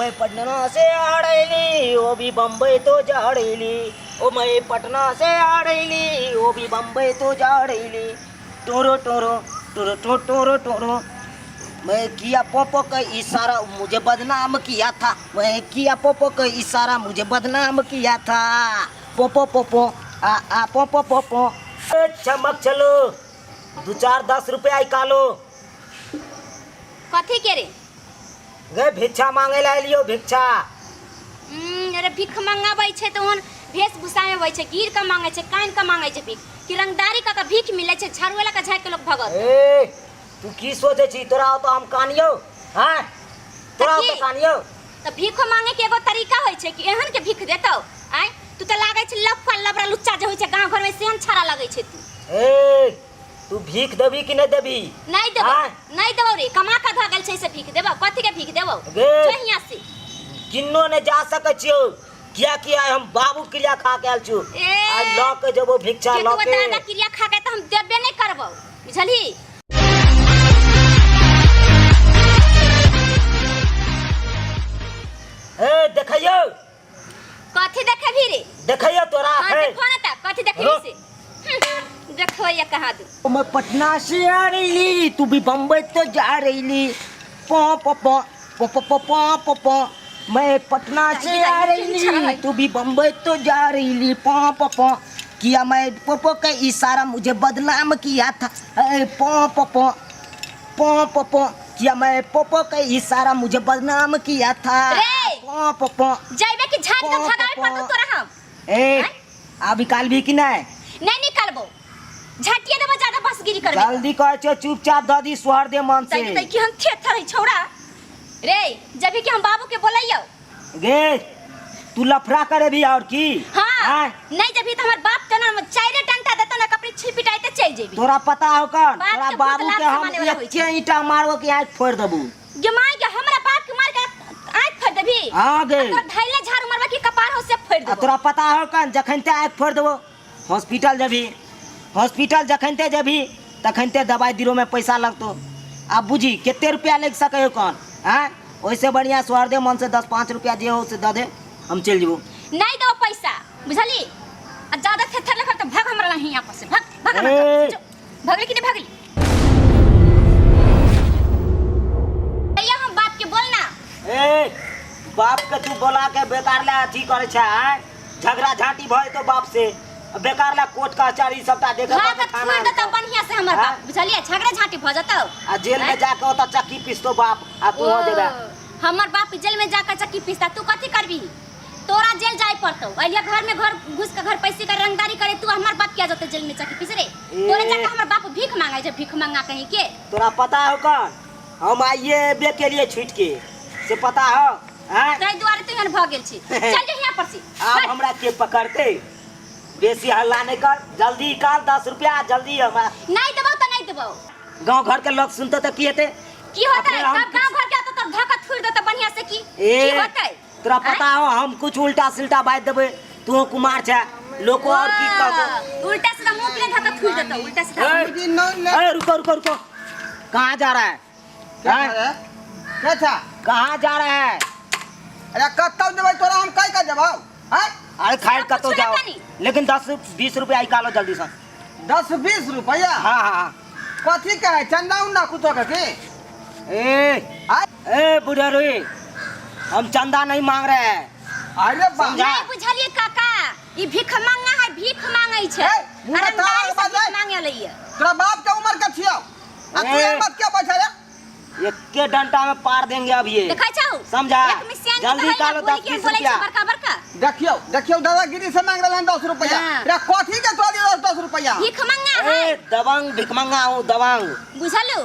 मैं पटना से आ रही वो भी बम्बई तो जा रही ओ मैं पटना से आ रही वो भी बम्बई तो जा रही टोरो टोरो टोरो टो टोरो टोरो। मैं किया पोपो का इशारा मुझे बदनाम किया था। मैं किया पोपो का इशारा मुझे बदनाम किया था। पोपो पोपो आ आ पोपो पोपो। ए, चमक चलो दू चार 10 रुपया निकालो। कथी के रे? गे, भिक्षा मांगे ला एलियो भिक्षा। अरे, भीख मंगाबै छै तऽ ओहन वेशभूषा में होइ छै, गिर के मांगै छै, कान के मांगै छै भीख, कि रंगदारी कऽ के भीख मिलै छै? झाड़ू वाला के झाड़ि के लोग भगत। ए, तू की सोचे छी? तोरा ओतऽ हम कानियो हैं? तोरा की? ओतऽ कानियो? तऽ भीखो मांगे के एगो तरीका होइ छै कि एहन के भीख देतौ? आँय, तू तऽ लागै छै लफा लबड़ा लुच्चा जे होइ छै गाँव घर में, सेहन छाड़ा लगै छै तू। ए, तू भीख देबी कि नहीं देबी? नहीं देबो। आँय? नहीं देबो रे, कमा के धऽ गेल छै से भीख देबो? कथी के भीख देबो? गे। जो हियाँ से। किन्नो नहीं जा सकै छियो, किया किया हम बाबू क्रिया खा के आयल छियो। ए। आ लऽ के जेबो भिक्षा। के लऽ तू के। दादा क्रिया खा के तऽ हम देबे नहीं करबो, बुझलही? ए, देखैयो। कथी देखेबही रे? देखैयो तोरा। हाँ। है। देखो ना ता कथी देखेबही। रुक। से देखो ये कहाँ दू। मैं पटना से आ रही, तू भी बम्बई तो जा रही। पो पो पो पो पो पो पो पो पो। मैं पटना से आ रही, तू भी बम्बई तो जा रही। पो पो पो। किया मैं पोपो का इशारा मुझे बदनाम किया था। ए, पो पो पो पो पो पो। किया मैं पोपो का इशारा मुझे बदनाम किया था। रे! पो पो पो। जइबे कि झाड़ के भगावे पड़तो तोरा हम? ए, अभी काल भी कि नहीं? नहीं निकालबो, झटिए देबो ज्यादा बसगिरी करबे। जल्दी कहै छौ, चुपचाप दऽ दी सोहर दे मन से। तै कि हम थेथर है छौड़ा रे, जब कि हम बाबू के बोलैयो। गे, तू लफड़ा करे भी और की? हाँ। आँय? नहीं जबी तो हमर बाप के ना चाइरे डंटा देतो ना, कपड़े छिल पिटाइते चल जेबी। तोरा पता हो कौन? बाप तोरा के बाबू बहुत के लात हम समाने वाला होइ एके ईंटा मारबो कि आँखि फोड़ि देबू। गे माय गे, हमरा बाप के मार के आँख फोड़ देबी? हाँ गे। तोरा धैले झाड़ू मारबा कि कपार हो से फोड़ आ देबो। तोरा पता हो कौन? जखन ते आँखि फोड़ि देबो, हॉस्पिटल जेबही। हॉस्पिटल जखन ते जेबही तखन ते दवाइ दिरो में पैसा लगतो। आब बुझी कते रुपया लागि सकै हो कौन? आँय, ओहिसे बढ़िया सोहर दे मन से, 10 5 रुपया जे हो से दऽ दे, हम चलि जेबो। नहीं देबो पैसा, बुझली? आ ज्यादा थेथर लखब तो भाग हमरा नहीं यहाँ पर से, भाग भाग हमरा ए। घर से, जो। भगली कि नहीं भगली? भैया, हम बाप के बोलना। ए, बाप के तू बोला के बेकार ला अथी करे छै? आँय, झगड़ा झांटी भऽ जेतौ बाप से, बेकार ला कोर्ट कचहरी सबटा देखे भाग पड़तौ, थाना। छोड़ देतौ बढ़िया से हमर हाँ? बाप, बुझलिए? झगड़ा झांटी भऽ जेतौ। आ जेल में जाके ओतऽ चक्की पिसतो बाप आ तू हो जेबे। हमर बाप जेल में जाकर चक्की पिसता, तू कथी करबी? तोरा जेल जाय पड़तौ। अहिया घर में घर घुस के घर पैसे के रंगदारी करे तू, हमर बाप क्या जते जेल में चक्की पिस रे? तोरे जाके हमर बाप भीख मांगे छै, भीख मांगा कहीं के। तोरा पता हो कौन हम आइए एबे के लिए छूट के से पता हो? हैं? ताहि दुआरे तू एहन भऽ गेल छी। चल जो यहाँ पर से। आब हट। हमरा के पकड़ते? बेसी हल्ला नहीं कर, जल्दी निकाल 10 रुपया जल्दी हमरा। नहीं देबौ तऽ नहीं देबौ। गांव घर के लोग सुनते तो की हेतै? की होतै? अपने हम सब गांव घर के आतो तब धक्का थुर देतौ बढ़िया से की। ए, की होतै? तोरा पता हो हम कुछ उल्टा सिलटा बाजि देबै, तू कुमार छै, लोको और की कहतो? उल्टा सीधा मुंह के धक्का थुर देतौ उल्टा सीधा। ए, ए, रुको रुको रुको, कहाँ जा रहा है? क्या हैं? था रे? क्या था? कहाँ जा रहा है? अरे, कत्तौ जेबै तोरा हम कहि के जेबौ हैं? अरे खाए सब कतो कुछ जाओ। कनी। लेकिन 10 20 रुपया निकालो जल्दी से। 10 20 रुपया? हाँ हाँ हाँ। कथी के है, चंदा उंदा कुछो के की? ए। आय? ए बुढ़ेरी, हम चंदा नहीं मांग रहे हैं। अरे बा समझा। नहीं बुझलिए काका, ई भीख मांगा है, भीख मांगे छै। ए, मुँह में ताला रंगदारी से लगा भीख दे। मांगे लइए। तोरा बाप के उम्र के छियौ आ तू ए। एहन बात क्या बैठल है? एक डंटा में पार देंगे अब ये। देखै छौ? समझा। एक मिसियान के जल्दी कहै ला, निकालो बोली 10 के 20 बोलै छै रुपया। बड़का बड़का। देखियौ देखियौ, दादागिरी से मांग रहल हन 10 रुपया। हाँ। रे, कथी के तोरा दियौ 10 10 रुपया? भीख मांगा है। ए, दबंग भिखमंगा हूँ, दबंग। बुझलु?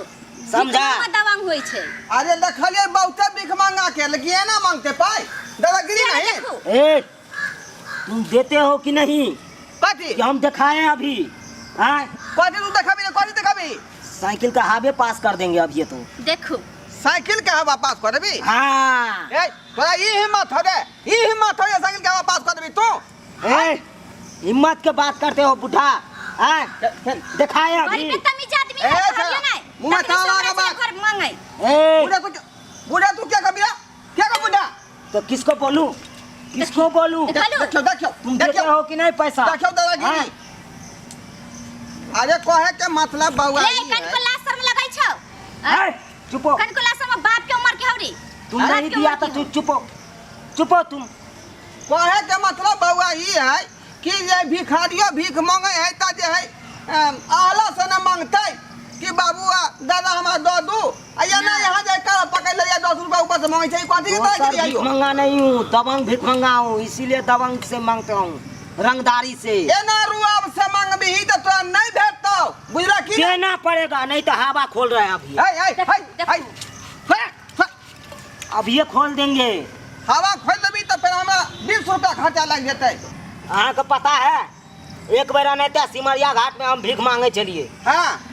समझा। भीख मांगा दबंग होइ छै। अरे, देखलियै बहुते भीख मांगा के, लेकिन एना मांगते पाई दादागिरी से नहीं। देखू। ए, तुम देते हो कि नहीं? कथी? कि हम दिखाए अभी? हाँ? कथी तू देखाबी रे, कथी देखाबी? साइकिल का हावे पास कर देंगे अब ये तो। देखू। साइकिल के हवा पास कर देबी? हाँ। ए, तोरा ई हिम्मत हो रे, ई हिम्मत हो रे, साइकिल के हवा पास कर देबी तू? ए, हिम्मत के बात करते हो बुढ़ा? हाँ, दिखाए बड़ी अभी। बदतमीज आदमी ए, है, साला, कहलिए नहीं। मुँह में तखने ताला से लगा हमरा से घर मांगे। ए। बुढ़ा तू, बुढ़ा तू क्या कबिरा, क्या कर बुढ़ा? तो किसको बोलूं, किसको बोलूं? देखलू? देखियो देखियो तुम देते देखियो हो कि नहीं पैसा? देखियो दादागिरी। हाँ? अरे कहे के मतलब बउआ रे ई है। कनको लाज शर्म लगै छौ? है, चुप हो। कनको लाज शर्म, बाप के उम्र के हौ रे। तुम बाप नहीं के दिया उम्र तो के तू हौ। चुप हो, चुप हो तुम। कहे के मतलब बउआ ई है कि जे भिखारियो भीख मांगे है त जे है आहला से न मांगते कि बाबू आ दादा हमरा दऽ दू, आ ये ना यहाँ जाय कर पकड़ लिया 10 रुपया ऊपर से मांगे छै, ई कथी के दोसर दादागिरी है भीख यो? मंगा नहीं हूँ, दबंग भीख मंगा हूँ, इसीलिए दबंग से मांगता हूँ, रंगदारी से। एना रुआब से मांगबही त तोरा नहीं भेटतौ, बुझला कि? देना पड़ेगा, नहीं तो हवा खोल रहे हैं अभी। है है है है है, अब ये खोल देंगे। हवा खोल देबी त फेर हमरा 20 रुपया खर्चा लागि जेतै। अहाँ के पता है, एक बेर अनैते सिमरिया घाट में हम भीख मांगे चलिए। हाँ।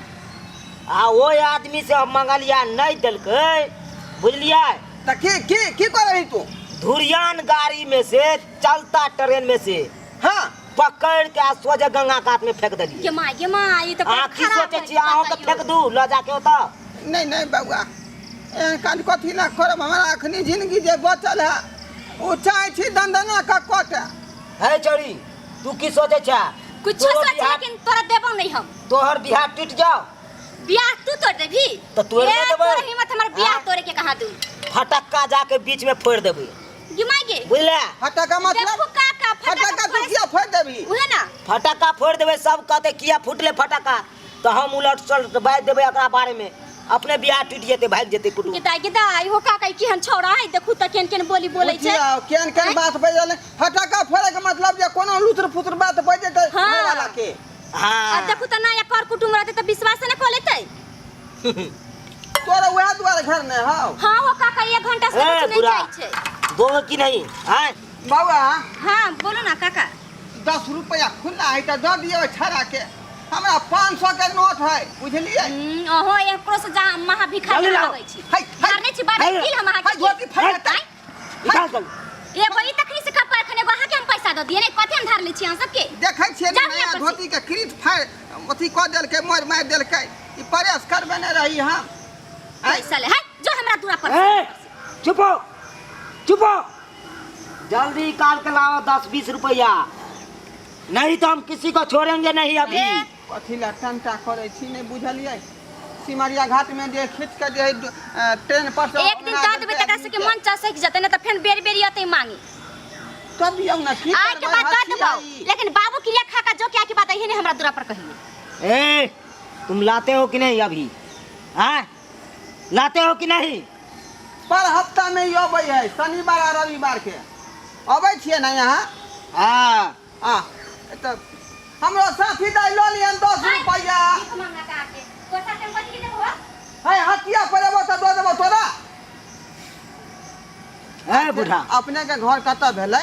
आ वो आदमी से हम मंगलिया नहीं देलकै, बुझलिए? त की की की करही तू? धुरियान गाड़ी में से चलता ट्रेन में से हाँ। पकड़ के आ सोझे गंगा कात में फेंक देलिए। ये माँ, ये माँ, ई तो बड़ा अहाँ की खराब सोचै है, छी? अहूँ के बताइयो। फेंक दू लऽ जाके ओतऽ? नहीं नहीं बउआ, एहन काज कथी ला करब, हमरा अखनी जिंदगी जे बचल है ओ चाहै छी दंदना के कटे। है चौरी, तू की सोचै छे? कुछो तोरो सोच, बियाह- लेकिन तोरा देबो नहीं हम। तोहर बियाह टूट जाओ। बियाह तू तोड़ देबी? तऽ तोड़ि ए, नहि देबै। तोरा हिम्मत हमर बियाह हाँ। तोड़े के कहाँ दू? फटक्का जाके बीच में फोड़ देबै। गिमाई गे। बुझले? फटक्का मतलब? देखो काका, फटक्का फटक्का फोड़े- तू किया फोड़ देबी? उहे ना। फटक्का फोड़ देबै, सब कहते किया फूटले फटक्का, तऽ हम उलट सलट बाजि देबै एकरा बारे में, अपने बियाह टूटि जेतै, भागि जेतै कुटुम्ब। गेदाइ गेदाइ हो काका, ई केहन छौड़ा है, देखू तऽ केहन केहन बोली बोलै छै। बुझियौ, केहन केहन आँय? बात बजल। फटक्का फोड़े के मतलब जे कोनो लुत्र फुत्र बात बजतै हाँ। घरवाला के। हाँ। आ देखू तऽ ना कर कुटुम्ब रहतै तऽ विश्वास नहि कऽ लेतै। तोरा वएह दुआरे घर नहि हौ? हाँ हो काका, एक घंटा से ए, कुछ नहीं बुढ़ा। जाइ छै। दोगे कि नहीं? आँय? बौआ। हाँ बोलो ना काका। 10 रुपया खुला है तऽ दऽ दियौ छड़ा के, हमरा 500 के नोट है, बुझलियै? अहो एकरो से जा महा भिखारी जल्दी लाओ। लगै छी। है, है। मारने छी बाबे है। किल हम अहाँ है, धोती फाड़ि देतै। आँय? निकाल चल। एगो ई तखनी से कपड़ा एखन एगो अहाँके हम पैसा दऽ दियै ने, कथी हम धार लै छी अहाँ सबके? देखै छियै ने जाउ नया यहाँ पर से। धोती के क्रीज फाड़ि अथी कऽ देलकै, मोड़ मारि देलकै, ई परेश करबे नहि रही हम। आँय? पैसा ले है जो हमरा दूरा पर। ए, चुप हो, चुप हो, जल्दी निकाल के लाओ 10-20 रुपया, नहीं तो हम किसी को छोड़ेंगे नहीं अभी। ए। कथी लए टंटा करै छी नहि बुझलियै? सिमरिया घाट में जे खींच के जे है, ट्रेन पर से एक दिन दऽ देबै तकरा सबके मन चसकि जेतै, नहि तऽ फेर बेर बेर अतै मांगे। तब दियौ ना की आइ के करबै, बाद दऽ हँसी देबौ, आई। लेकिन बाबू क्रिया खा के जो के आके बात अहिए ने हमरा दूरा पर कहिए। ए, तुम लाते हो कि नहीं अभी? हाँ, लाते हो कि नहीं? पर हफ्ता में ही अबै है, शनिवार आ रविवार के अबै छियै ने यहाँ? हाँ। आ तऽ हमरो साथी दाइ लऽ लियन 10 रुपैआ। भीख मांगा के आके पैसा के हम कथी के देबो? है हटिया पर एबो तऽ दऽ देबो तोरा। ए बूढ़ा। अपने के घर कतऽ भेलै?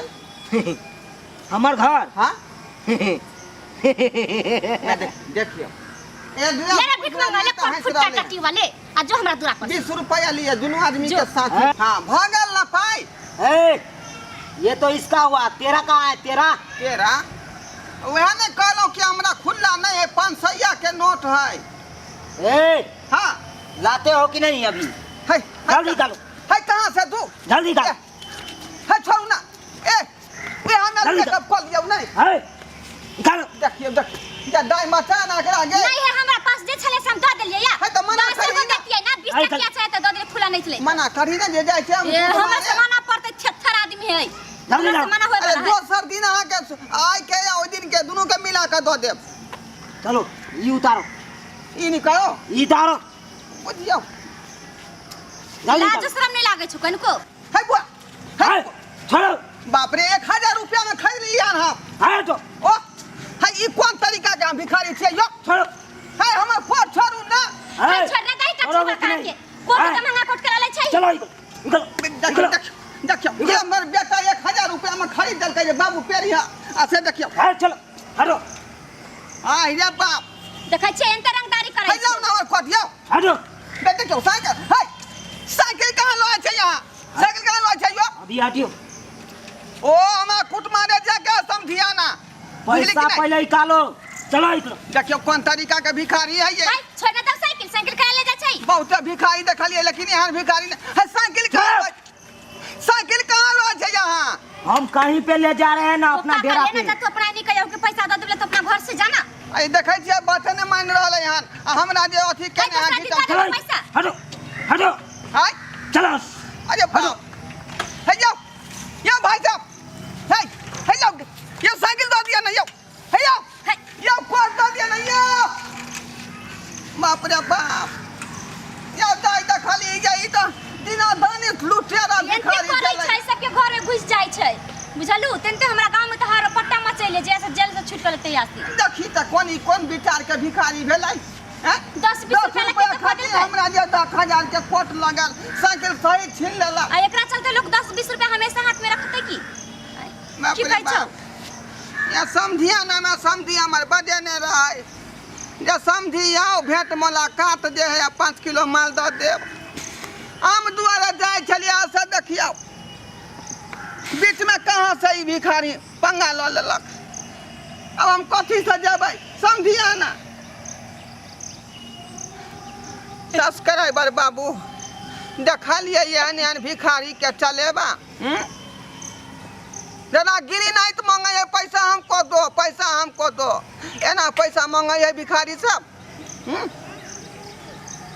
हमर घर? हाँ। ना देखियौ एक ले रे भीख मांगा ले हँसि फुटका रहलै। टट्टी वाले आ जो हमरा दूरा पर से। 20 रुपैआ लिए दुनू आदमी जो। के साथी। हाँ भऽ गेल ना पाइ? ए, ये तो इसका हुआ, तेरा कहाँ है तेरा? तेरा वएह ने कहलहुँ कि हमरा खुल्ला नहीं है, 500 के नोट है। ए, हाँ। लाते हो कि नहीं अभी? है, है, जल्दी निकालो। है कहाँ से तू? जल्दी निकालो। ए, है छोड़ू ना। ए, वे हमरा जल्दी के कब कऽ लियौ नहीं। है, निकालो। देखियौ देखियौ जा दाइ मचा ना एकरा गे। नहीं है हमरा पास जे छलै से हम दऽ देलियै या। है तऽ मना दस एगो करही ना। देतियै ना, 20 है टकिया छै तऽ दऽ देलियै, खुला नहीं छलै। मना करही ना जे जाइ छै हम ए, हमरा मारे। से मना पड़तै, छेत्थर आदमी है। जल्दी हमरा लाओ। से मना होय अरे वाला है। दोसर दिन अहाँके आइ के या ओहि दिन के दुनू के मिला कऽ दऽ देब। चलो ये उतारो। ई निकालो। ये उतारो। बुझियौ। जल्दी लाज निकालो। शरम नहीं लागै छौ कनिको? है बुआ, है है, बुआ। छोड़ो। बाप रे, 1000 रुपया में खरीद लिया हम। है तो। ओ, है ई कोन तरीका के हम भिखारी छियै यो? छोड़ो। है हमर फोट छोड़ू ना। है, है, छोड़ दे, दही छोड़ोगे कचरा कि नहीं? के। कोन है। के महंगा कोट करा लै छै? चलो निकलो, निकलो, देखियौ निकलो। देखियौ देखियौ, ये हमर बेटा 1000 रुपया में खरीद देलकै जे बाबू पेरी है, आ से देखियौ। है, चलो, हटो। आ रे बाप। देखै छियै एहन रंगदारी करै है लाउ छै। ना हमर कोट यौ। हटो। बे देखियौ साइकिल, है साइकिल कहाँ लऽ छै यहाँ? साइकिल कहाँ लऽ छै यो? अभी हटियो। ओ हमरा कुट मारे जाके समधियाना। बुझली कि पैसा नहीं? पहले निकालो। चलो निकलो। देखियौ कोन तरीका के भिखारी है ये। है, छोड़ दे साइकिल, साइकिल करा ले जाइ छै। बहुत भिखारी देखलियै लेकिन एहन भिखारी नहि। है साइकिल कहाँ चल। लऽ, साइकिल कहाँ लऽ हम कहीं पे ले जा रहे हैं ना अपना ओका डेरा ले पे। ना जा, तू अपना नहीं कहियो के पैसा दऽ देबले तो अपना घर से जाना। आई देखै छियै बाते नहि मानि रहलै हन आ हमरा जे अथी केने पैसा हन दिता घिचल। चलो पैसा। हटो हटो। हाय। चलो। अरे बाप, हे जाओ यो भाई साहब, हे हे जाओ, यो साइकिल दऽ दिअ ने यो, हे यो। हे। यो कोच दऽ दिअ ने यो। बाप रे बाप, यो दाइ देखली जे ई तऽ दिना दानी लुटेरा एनते भिखारी करै छलै। छै, सबके घर में घुस जाइ छै, बुझलू? तेनते हमरा गांव में तऽ हर पट्टा मचैले जे से जेल से छूट के तैयार थी। देखी तऽ कोन ई कोन विचार के भिखारी भेलै हैं? 10-20 10 रुपया रुपया लगे तऽ खातिर खरीदबै। हमरा जे 10,000 के कोट लगल, साइकिल सही छीन लेलक। आ एकरा चलते लोग 10-20 रुपया हमेशा हाथ में रखते की? बाप की रे कहै छौ? बाप। या समधिया ना ना समधी हमर बजेने रहै जे समधी आओ भेंट मुलाकात जे है, 5 किलो माल दऽ देब। आम दुआरे जाइ छलियै से देखियौ बीचमे कहाँ से ई भिखारी पंगा लऽ लेलक। आब हम कथीसँ जेबै समधिया ना? सब्सक्राइबर बाबू, देखलियै एहन एहन भिखारीके चलेबा हम्म? जेना गिरी नाइट मांगे है पैसा हमको दो, पैसा हमको दो, एना पैसा मांगे है भिखारी सब हम्म?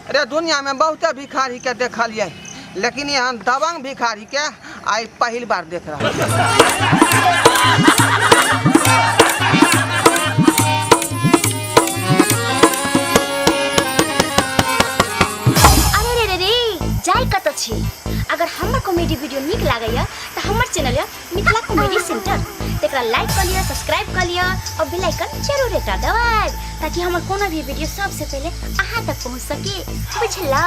अरे दुनिया में बहुते भिखारी के देखलियै, लेकिन एहन दबंग भिखारी के आइ पहिल बार देख रहल छियै। अरे रे रे रे, जाय कतऽ छी? अगर हमर कॉमेडी वीडियो नीक लागैया तऽ हमर चैनल यऽ मिथिला कॉमेडी सेंटर, तकरा लाइक कऽ लिअ, सब्सक्राइब कऽ लिअ और बेल आइकन जरूर एकटा दबाएब ताकि हमर कोनो भी वीडियो सबसे पहिले अहाँ तक पहुँच सके, बुझलौ?